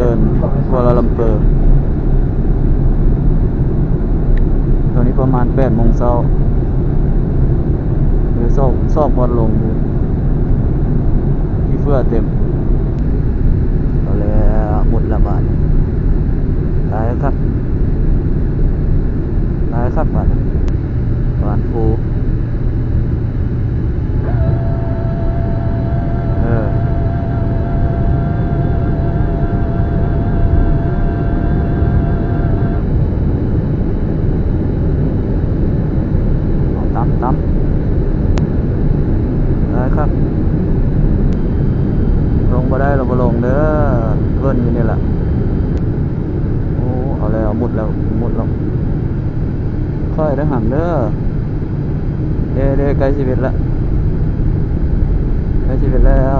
ເດີນ ກົວລາລັມເປີ. ຕອນນີ້ປະມານແປດໂມງເຊົ້າ ຢູ່ຊອກ ຊອກບ່ອນລົງຢູ່ ຂີ້ເຝື້ອເຕັມ. ເອົາແລ້ວ ໝົດລະບາດ ຫຼາຍຄັກ ຫຼາຍຄັກບາດ ບານພູ. ເອີ ເອົາ ຕຳ ຕຳ ຫຼາຍຄັກ ລົງບໍ່ໄດ້ລະບໍ່ລົງເດີ ເວີນຢູ່ນີ້ລະ. ໂອ້ ເອົາແລ້ວ ໝົດແລ້ວ ໝົດແລ້ວ. ຄ່ອຍເດີຫຳເດີ ເດ້ ເດ້ ໃກ້ຊິເບັດລະ ໃກ້ຊິເບັດແລ້ວ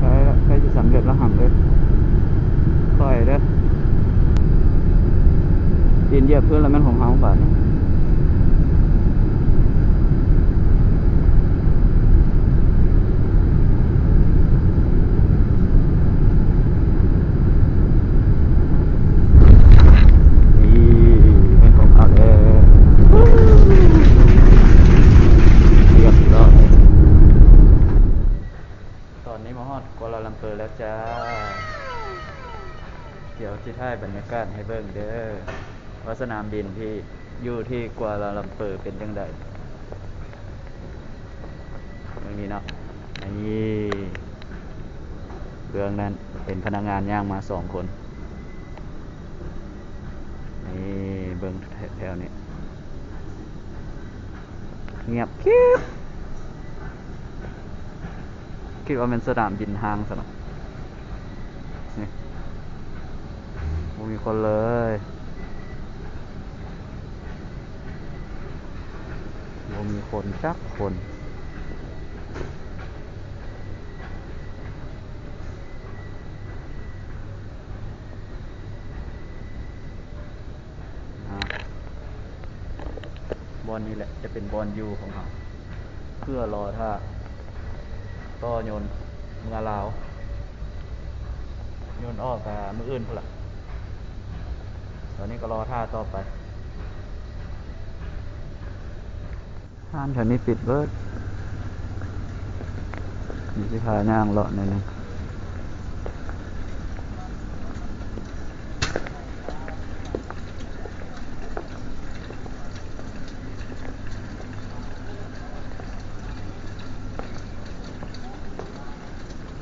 ໃກ້ລະ ໃກ້ຊິສຳເລັດລະຫຳເອີຍ ຄ່ອຍເດີ ຕີນຢຽບພື້ນລະແມ່ນຂອງເຮົາບາດນີ້. ນີ້ແມ່ນຂອງເຮົາແລ້ວ ຮຽບຮ້ອຍ. ຕອນນີ້ມາຮອດກົວລາລັມເປີແລ້ວຈ້າ ດຽວຊິຖ່າຍບັນຍາກາດໃຫ້ເບິ່ງເດີ ວ່າສະໜາມບິນທີ່ ຢູ່ທີ່ກົວລາລັມເປີເປັນຈັ່ງໃດ? ເບິ່ງນີ້ເນາະ ນີ້ ເບື້ອງນັ້ນເປັນພະນັກງານຍ່າງມາສອງຄົນ ນີ້ ເບິ່ງແຖວນີ້ ງຽບກິບ. ຄິດວ່າແມ່ນສະໜາມບິນຮ້າງຊັ້ນເນາະ ນີ້ ບໍ່ມີຄົນເລີຍ ບໍ່ມີຄົນຈັກຄົນ. ອ່າ ບ່ອນນີ້ແຫຼະຈະເປັນບ່ອນຢູ່ຂອງເຮົາ ເພື່ອລໍຖ້າຕໍ່ຍົນເມືອລາວ ຍົນອອກກະມື້ອື່ນພຸ້ນລະ ຕອນນີ້ກໍລໍຖ້າຕໍ່ໄປ. ຮ້ານແຖວນີ້ປິດເບິດ ຊິພາຍ່າງເລາະໜ້ອຍໜຶ່ງ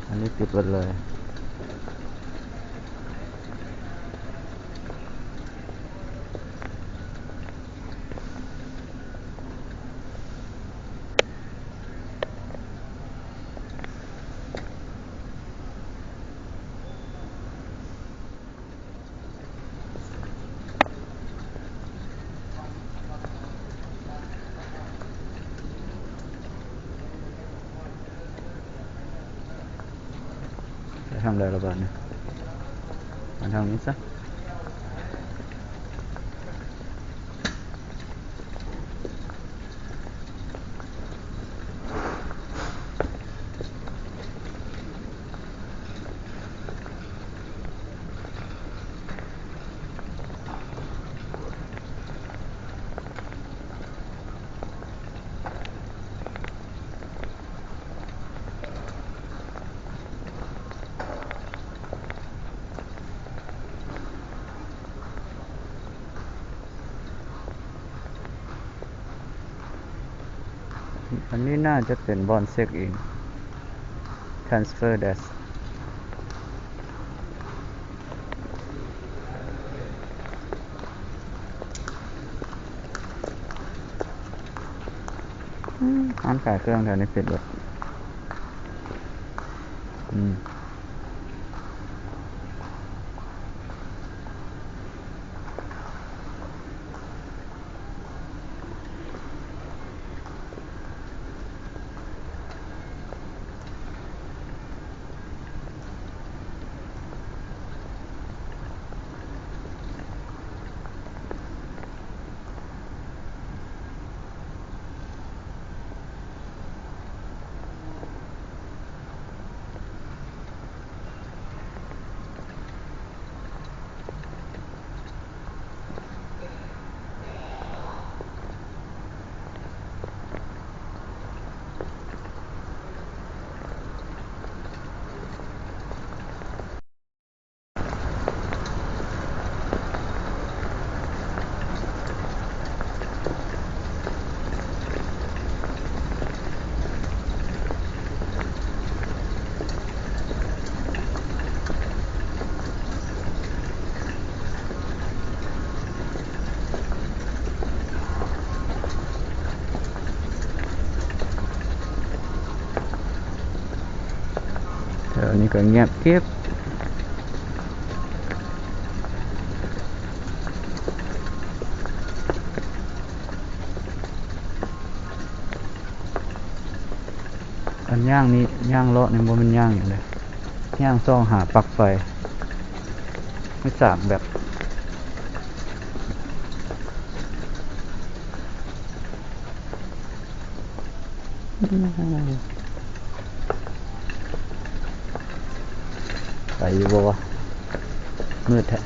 ອັນນີ້ປິດເບິດເລີຍ. ໄປທາງໃດລະບາດນີ້? ມາທາງນີ້ຊະ. ອັນນີ້ໜ້າຈະເປັນບ່ອນເຊັກອິນ transfer desk. ອືມ ຮ້ານຂາຍເຄື່ອງແຖວນີ້ປິດເບິດ. ອືມ. ອ ກໍງຽບກິບ. ອັນຍ່າງນີ້ ຍ່າງເລາະນີ້ບໍ່ແມ່ນຍ່າງຫຍັງເດ້ ຍ່າງຊອກຫາປລັກໄຟ ມັນສາມແບບ. ໄປຢູ່ບໍ່ວະ? ມືດແທ້.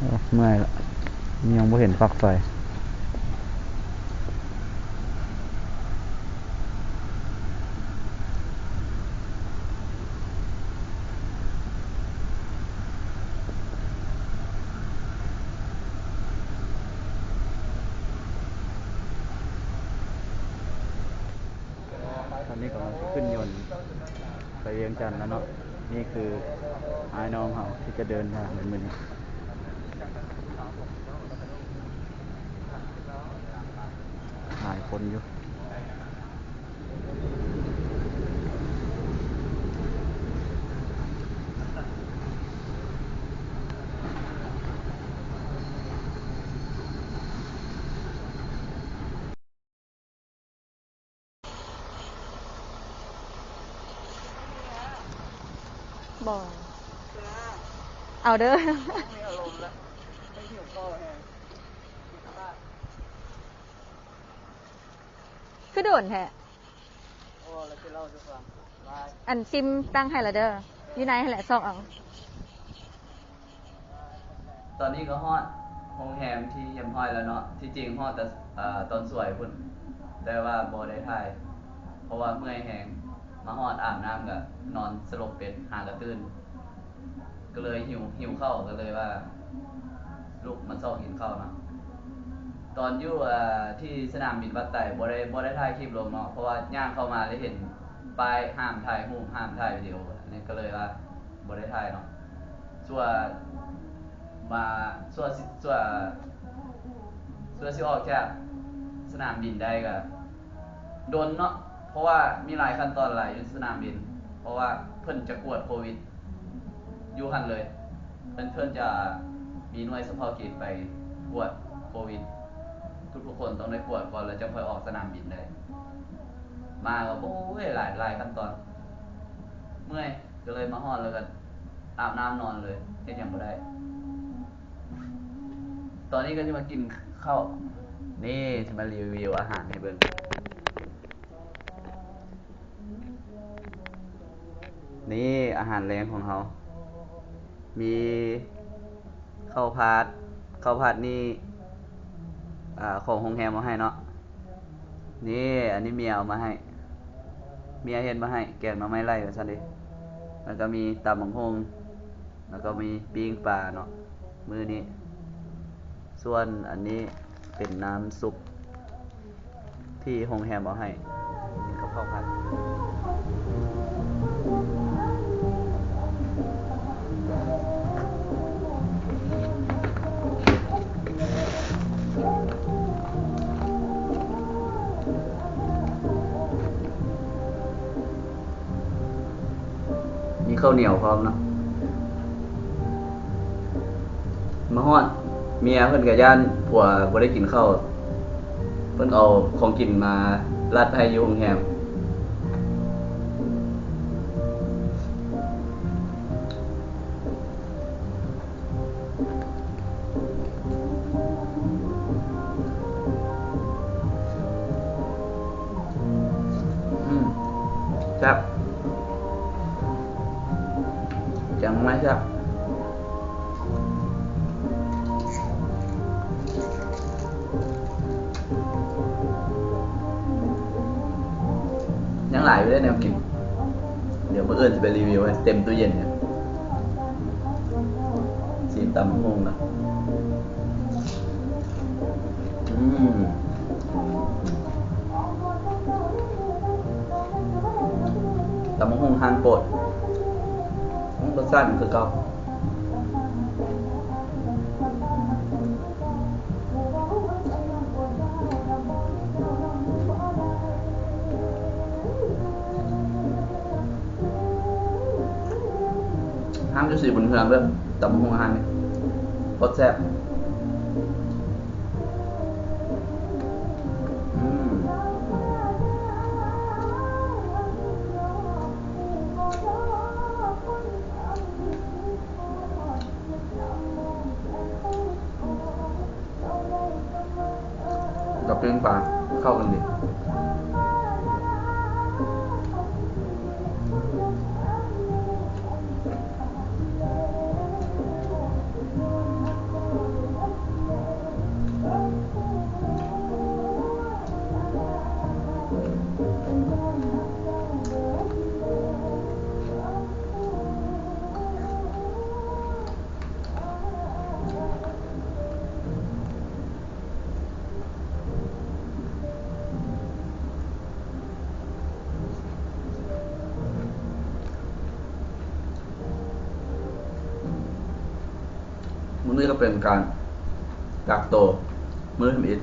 ໂອ້ ເມື່ອຍລະ ຍັງບໍ່ເຫັນປລັກໄຟ. ຕອນນີ້ກຳລັງຊິຂຶ້ນຍົນໄປວຽງຈັນແລ້ວເນາະ. ນີ້ຄືອ້າຍນ້ອງເຮົາທີ່ຈະເດີນທາງໃນມື້ນີ້ ຫຼາຍຄົນຢູ່. ບໍ່ ເອົາເດີ. ຄືໂດນແທ້? ອັນຊິມຕັ້ງໃຫ້ລະເດີ ຢູ່ໃນຫັ້ນແຫຼະ ຊອກເອົາ. ຕອນນີ້ກໍຮອດໂຮງແຮມທີ່ຮຽບຮ້ອຍແລ້ວເນາະ. ທີ່ຈິງຮອດແຕ່ ເອີ ຕອນສວຍພຸ້ນ ແຕ່ວ່າບໍ່ໄດ້ຖ່າຍ ເພາະວ່າເມື່ອຍແຮງ. ມາຮອດອາບນ້ຳກໍນອນສະຫຼົບເປັດ ຫາກໍຕື່ນ. ກໍເລີຍຫິວ ຫິວເຂົ້າ ກໍເລີຍວ່າລຸກມາຊອກກິນເຂົ້າເນາະ. ຕອນຢູ່ ເອີ ທີ່ສະໜາມບິນປາກໃຕ້ ບໍ່ໄດ້ ບໍ່ໄດ້ຖ່າຍຄລິບລົງເນາະ ເພາະວ່າຍ່າງເຂົ້າມາແລ້ວເຫັນປ້າຍຫ້າມຖ່າຍຮູບ ຫ້າມຖ່າຍວິດີໂອ ອັນນີ້ກໍເລີຍວ່າບໍ່ໄດ້ຖ່າຍເນາະ. ຊົ່ວມາ ຊົ່ວຊິ ຊົ່ວ ຊົ່ວຊິອອກຈາກສະໜາມບິນໄດ້ກໍ ດົນເນາະ ເພາະວ່າມີຫຼາຍຂັ້ນຕອນຫຼາຍຢູ່ສະໜາມບິນ ເພາະວ່າເພິ່ນຈະກວດໂຄວິດຢູ່ຫັ້ນເລີຍ. ເພິ່ນ ເພິ່ນຈະມີໜ່ວຍສະເພາະກິດໄປກວດໂຄວິດ ທຸກໆຄົນຕ້ອງໄດ້ກວດກ່ອນ ແລ້ວຈັ່ງຄ່ອຍອອກສະໜາມບິນໄດ້. ມາກໍ ໂອ້ຍ ຫຼາຍ ຫຼາຍຂັ້ນຕອນ ເມື່ອຍ ກໍເລີຍມາຮອດແລ້ວກໍອາບນ້ຳນອນເລີຍ ເຮັດຫຍັງບໍ່ໄດ້. ຕອນນີ້ກໍຈະມາກິນເຂົ້າ ນີ້ ຈະມາຣີວິວອາຫານໃຫ້ເບິ່ງ. ນີ້ອາຫານແລງຂອງເຮົາ ມີເຂົ້າຜັດ ເຂົ້າຜັດນີ້ ອາ ຂອງໂຮງແຮມເອົາໃຫ້ເນາະ. ນີ້ ອັນນີ້ເມຍເອົາມາໃຫ້ ເມຍເຮັດມາໃຫ້ ແກງໜໍ່ໄມ້ໄລ່ວ່າຊັ້ນເດ. ແລ້ວກໍມີຕຳບັກຫຸ່ງ ແລ້ວກໍມີປີ້ງປາເນາະ ມື້ນີ້. ສ່ວນອັນນີ້ເປັນນ້ຳຊຸບທີ່ໂຮງແຮມເອົາໃຫ້ກັບເຂົ້າຜັດ. ມີເຂົ້າໜຽວພ້ອມເນາະ. ມາຮອດ ເມຍເພິ່ນກໍຢ້ານຜົວບໍ່ໄດ້ກິນເຂົ້າ ເພິ່ນເອົາຂອງກິນມາລັດໃຫ້ຢູ່ໂຮງແຮມ. ແຊບ ແກງໜໍ່ໄມ້ແຊບ ຍັງຫຼາຍຢູ່ເດ້ແນວກິນ ດຽວມື້ອື່ນຊິໄປຣີວິວໃຫ້ເຕັມຕູ້ເຢັນເລີຍ ຊີມຕຳບັກຫຸ່ງນະ. ອືມ ຕຳບັກຫຸ່ງຮ້ານໂປດ ອືມ ລົດຊາດຍັງຄືເກົ່າ ຮ້ານຢູ່ສີບຸນເຮືອງເດີ ຕຳບັກຫຸ່ງຮ້ານນີ້ ໂຄດແຊບ. ອືມ ກັບປີ້ງປາເຂົ້າກັນດີ. ມື້ນີ້ກໍເປັນການກັກໂຕມື້ທຳອິດ